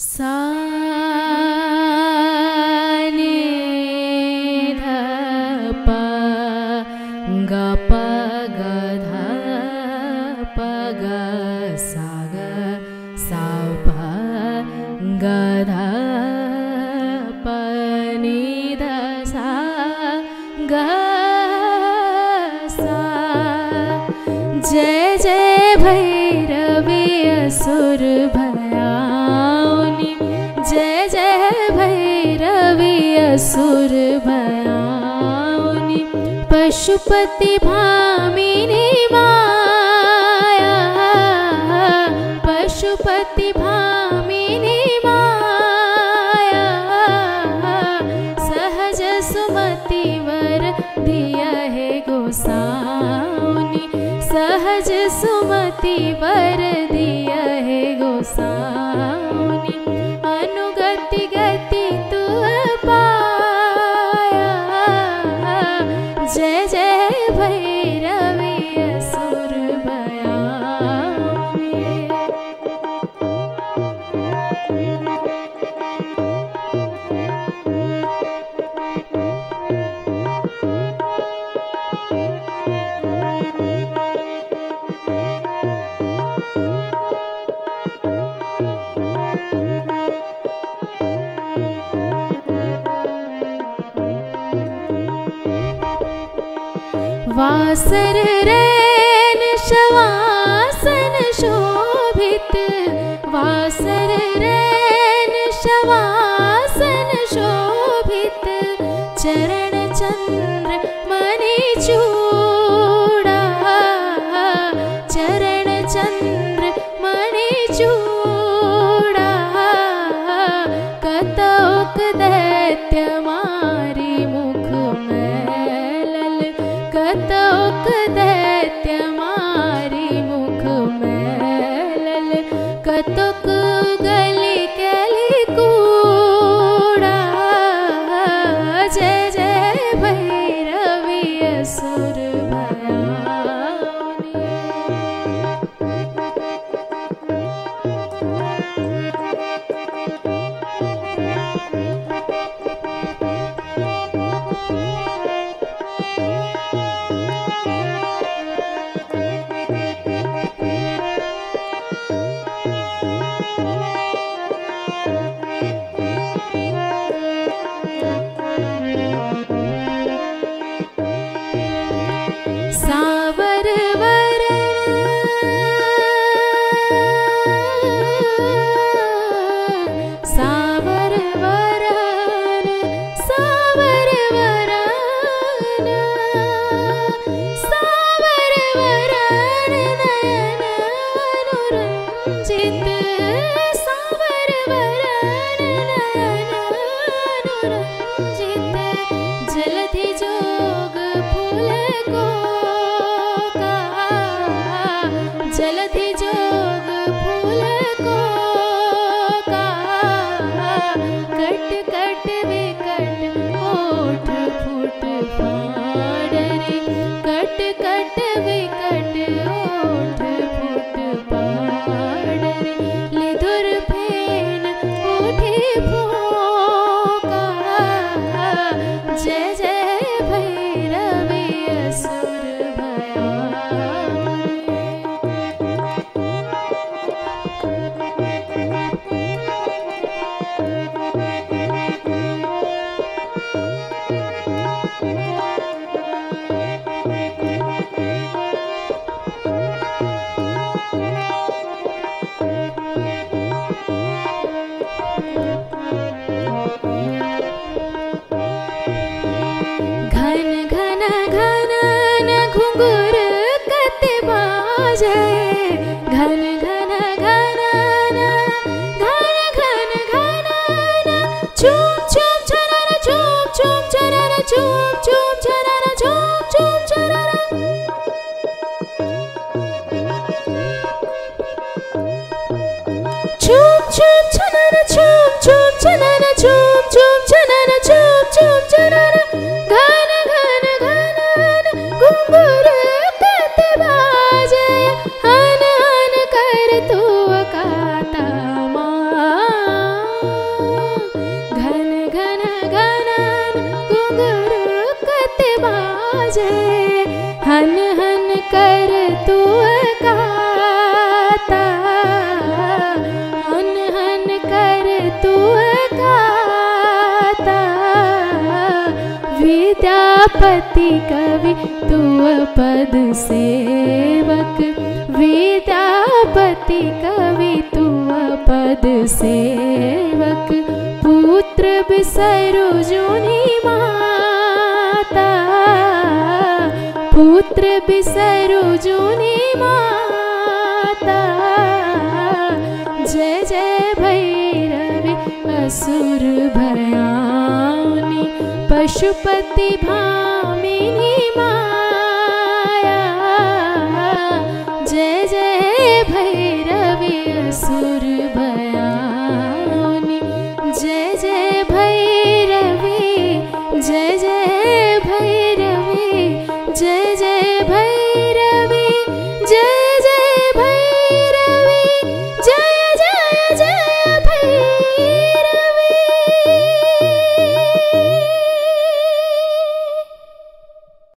सा नि ध प ग प ग ध प ग सा ग सा प ग ध प नि ध सा ग सा। जय जय भैरवी असुर भयाउनी, जय जय भैरवी असुर भयाउनी, पशुपति भामिनी माया, पशुपति भामिनी माया, सहज सुमति वर दिया है गोसाउनी, सहज सुमति वर दिया है गोसाउनी, अनुगति गति तू पाया। जय जय भैरवी असुर भयाउनी। वासर रैन शवासन शोभित, वासर रैन शवासन शोभित, चरण चंद्र मणि चूड़ा, चरण चंद्र मणि चूड़ा, कतौक दैत्य मारी मुख मैलल, कतौक दैत्य मारी मुख मैलल, कतौक गली कैली कूड़ा। जय जय भैरवी असुर भयाउनी। सावर वरण सावर वरण सावर वरण सावर वरण नयन अनुरंजित, सावर वरण नयन अनुरंजित, जलधि जोग फूल को, जलधि जोग फूल को का, कट कट विकट ओठ फूट फाड़रे, कट कट विकट ओठ फूट फाड़रे, लिधुर विद्यापति कवि तुअ पद सेवक, विद्यापति कवि तुअ पद सेवक। पुत्र बिसरु जुनि माता, पुत्र बिसरु जुनि माता। जय जय भैरवि असुर भयाउनि, पशुपति भामिनी माया। जय जय भैरवि असुर भयाउनि, जय जय भैरवि, जय जय